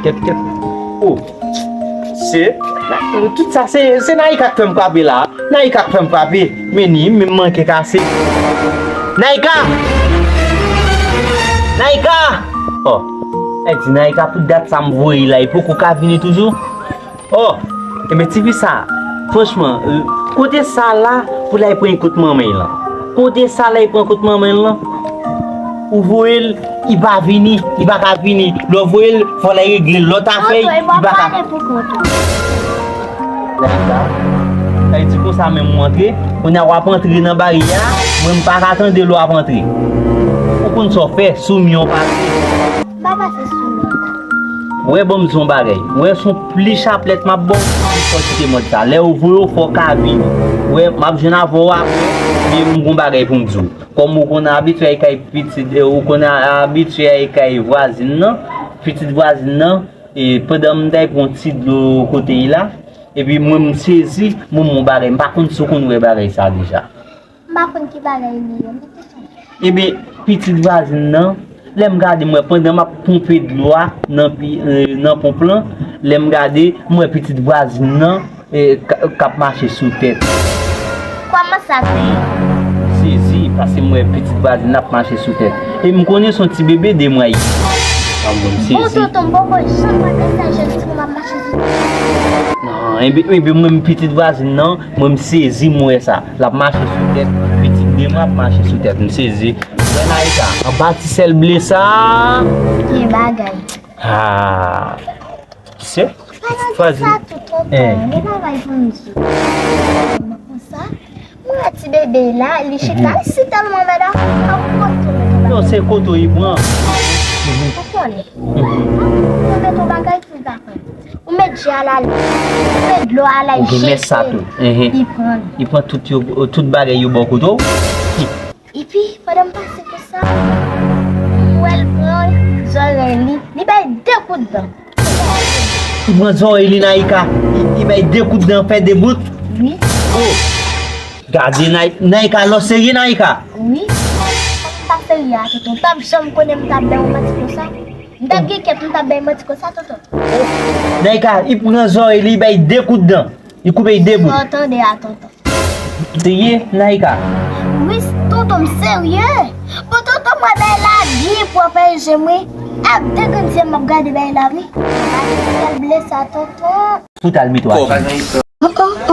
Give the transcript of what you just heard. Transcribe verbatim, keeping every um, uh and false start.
Kèt, kèt. Oh. Se, tout sa, se, se Naïka k fè m frape la. Naïka k fè m frape. Men ni, men m manke kase. Naïka! Naïka! Oh. Ay di Naïka pou dat sa m voye la, li poko ka vini toujou. Oh. Enben, tifi sa, franchman, kote sa la pou l al pran kot manman l lan? Kote sa la al pran kot manman l lan? Ou voye l, li pa vini, li pa ka vini. Lè w voye l, fò l al regle lòt afè, li pa ka. Naïka, sa vle di konsa menm ou antre, kounye a w ap antre nan baryè a, mwen m pa ka tande lè w ap antre. Ou konn sa w fè, sou mi w pase. M pa pase sou mòn la. Wè, ban m di w yon bagay. Wè, s on pli chaplèt m ap ba w, fò w kite mòd sa. Lè yo voye w, fò w ka vini. Wè, m ap jwenn avè w apre, men m gon bagay pou m di w. Kòm ou konn abitye al kay pitit, eh, ou konn abitye al kay vwazin nan, pitit vwazin nan, e pandan m t al pran ti dlo kote l la, epi mwen m sezi, mwen m wè yon bagay, m pa konn si w konn wè bagay sa deja. M pa konn ki bagay li ye, men ki sa? Ebyen, pitit vwazin nan, lè m gade, m wè pandan m ap ponpe dlo a nan pi, eh, nan ponp lan, lè m gade, m wè pitit vwazin nan, eh, k, k ap mache sou tèt. Kòman sa fè? Sezi, paske m wè pitit vwazin nan ap mache sou tèt. E m konnen s on ti bebe de mwa li ye. An, mwen m sezi. Bon, tonton, m poko janm wè mesaj jèn timoun ap mache sou tèt. Non, ebyen, ebyen, mwen, pitit vwazin nan, mwen, m sezi, m wè sa. L ap mache sou tèt, pitit de mwa ap mache sou tèt, m sezi. Wè Naïka, anba ti sèl ble sa. Gen bagay. Ah. Se? Pitit vwazin. Sa tou tonton, gen bagay pou m di w. Konsa, mwen wè ti bebe la, li chita, li si tèlman bèl a, a kote w mete bagay. Non, se kote w li pran. Ou konnen. Ou met yon bagay pou l pa pran. Ou met je a la, li. Ou met dlo a la, li chita. Ou gen mès sa tou. Li pran. Li pran tout yo, tout bagay yo bò kote w. Epi, pandan m pase konsa, m wè l pran zòrèy li, li bay de kout dan. Li pran zòrèy li, Naïka. Li, li bay de kout dan, fè de bout. Wi. Oh! Gade, Nay-, Naïka, lò serye, Naïka. Wi. Kòm m pa serye a, tonton, m p ap janm konnen m t ap bay yon manti konsa. M t ap gen kèt, m t ap bay manti konsa, tonton. Naïka, li pran zòrèy li, li bay de kout dan. Li koupe l de bout. Sa w tande a, tonton? Serye, Naïka? Wi, tonton, m serye. Bon, tonton, mwen bay la byen pwòp, e je mwen ap degrenn je m ap gade bay la, wi. Gade sèl ble sa, tonton. Fout al mete w atè. Oh, oh.